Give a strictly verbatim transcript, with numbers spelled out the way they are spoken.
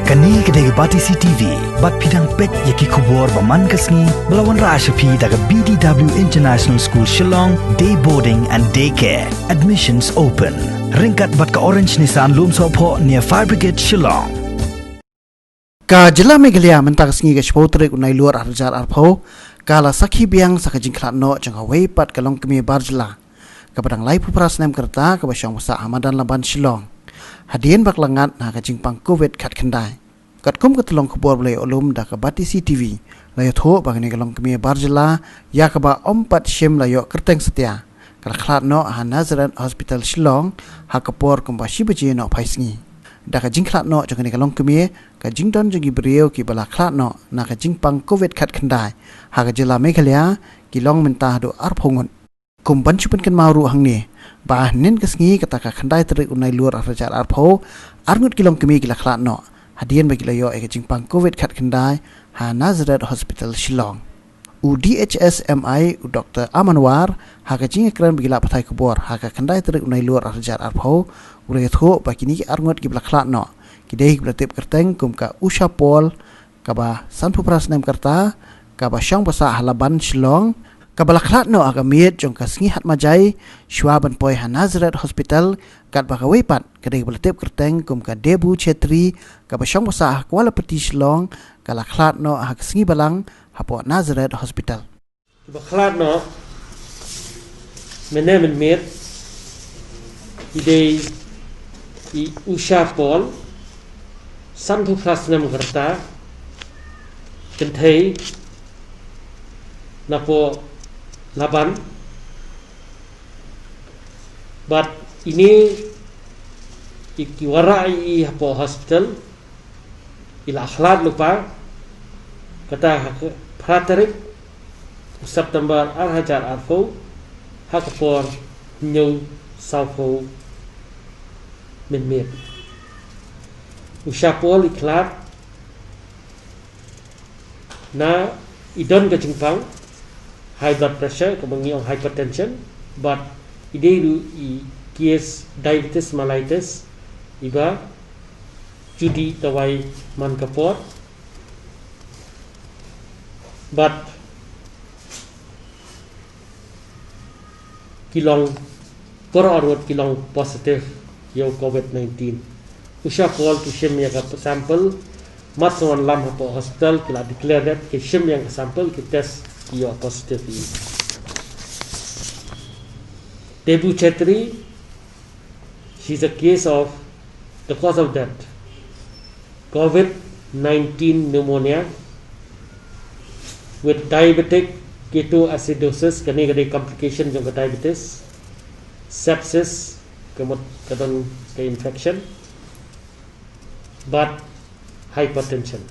Kane ka dei ka Batesi T V, bad phi dang peit ïa ki khubor ba man ka sngi, ba la wanrah sha phi da ka B D W International School Shillong, Day Boarding and Day Care. Admissions open. Ryngkat bad ka Orange Nissan Lumsohphoh near Fire Brigade Shillong. Ka jylla Meghalaya mynta ka sngi ka shiphew tarik u Nailur arhajar arphew, ka la sakhi biang sa ka jingkhlad noh jong kawei pat ka longkmie bar jylla, kaba dang laiphew phra snem ka rta, kaba shong ba sah ha madan Laban Shillong, hadien ba ka la ngat na ka jingpang Covid khatkhyndai. Katkum ka tyllong khubor ba la ïoh lum da ka Batesi T V, la ïathuh ba kane ka longkmie bar jylla, ïa kaba ym pat shym la ïoh kyrteng satia, ka la khlad noh ha Nazareth Hospital Shillong ha ka por kumba shi baje nohphai sngi. Da ka jingkhlad noh jong kane ka longkmie, ka jingdon jong ki briew kiba la khlad noh na ka jingpang Covid khatkhyndai ha ka jylla Meghalaya ki long mynta haduh arphew ngut. Kum ban shu pynkynmaw ruh hangne ba hynnin ka sngi, kata ka khyndai tarik u Nailur arhajar arphew, arngut ki longkmie ki la khlad noh, hadien ba ki la ïoh ïa ka jingpang Covid khatkhyndai ha Nazareth Hospital Shillong. U D H S M I, u Doktor Aman War, ha ka jingïakren bad ki lad pathai khubor ha ka khyndai tarik u Nailur arhajar arphew, u la ïathuh ba kine ki arngut kiba la khlad noh ki dei kiba la tip kyrteng kum ka Usha Paul, kaba sanphew phra snem ka rta, kaba shong ba sah ha Laban Shillong, kaba la khlad noh ha ka miet jong ka sngi Hatmajai, shuwa ban poi ha Nazareth Hospital, katba kawei pat ka dei kaba la tip kyrteng kum ka Debu Chetri, kaba shong ba sah ha Kualapati Shillong, ka la khlad noh ha ka sngi Balang hapoh Nazareth Hospital. Kiba khlad noh mynne mynmiet ki dei i Usha Paul, sanphew phra snem ka rta, kynthei napoh Laban, bad ine i ki wanrah ïa i hapoh hospital, i la khlad lypa, kata ha ka phra tarik u September arhajar arphew, ha ka por hynñiew sawphew mynmiet. U Usha Paul i khlad na i don ka jingpang high blood pressure, kaba ngi ong hypertension, bad i dei ruh i case diabetes mellitus, iba ju dih dawai man ka por, bad ki long, baroh arngut ki long positive ïa u Covid nineteen. Usha Paul ki shim ïa ka sample, mat sa wan lam hapoh hospital, ki la declare that, ki shim ïa ka sample, ki test, ki ïoh positive hi. Debu Chetri, she's a case of the cause of death, Covid nineteen pneumonia with diabetic ketoacidosis, kane ka dei complication jong ka diabetes, sepsis, ka mut ka don ka infection, bad hypertension.